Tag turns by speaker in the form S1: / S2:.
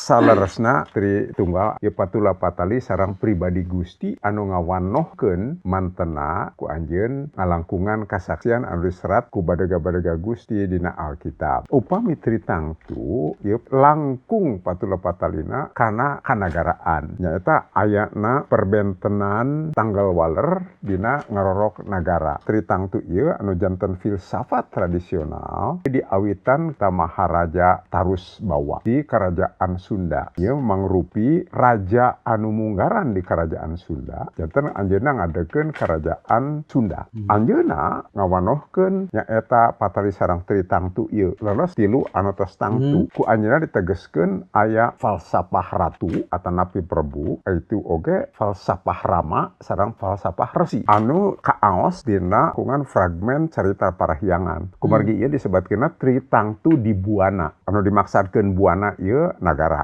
S1: Saleresna Tri Tunggal ieu patula patali sareng pribadi Gusti anu ngawanohkeun mantena ku anjeun ngalangkungan kasaksian anu diserat ku badega-badega Gusti dina Alkitab. Upami Tritangtu ieu langkung patula patalina kana kanagaraan, nyaeta ayana perbentenan tanggal waler dina ngarorok nagara. Tritangtu ieu anu janten filsafat tradisional diawitan ka Maharaja Tarusbawa di Kerajaan Sunda. Ieu mangrupi raja anu munggaran di Kerajaan Sunda. Janten anjeunna ngadegkeun Kerajaan Sunda. Anjeunna ngawanohkeun nyaeta patali sareng Tritangtu ieu. Leres tilu anu tos tangtu. Ku anjeunna ditegeskeun aya falsafah ratu atanapi Prabu, itu oge falsafah Rama sareng falsafah Resi anu kaaos dina kungan fragmen carita Parahyangan. Kumargi ieu disebatkeunna Tritangtu di Buana. Anu dimaksudkeun Buana ieu nagara.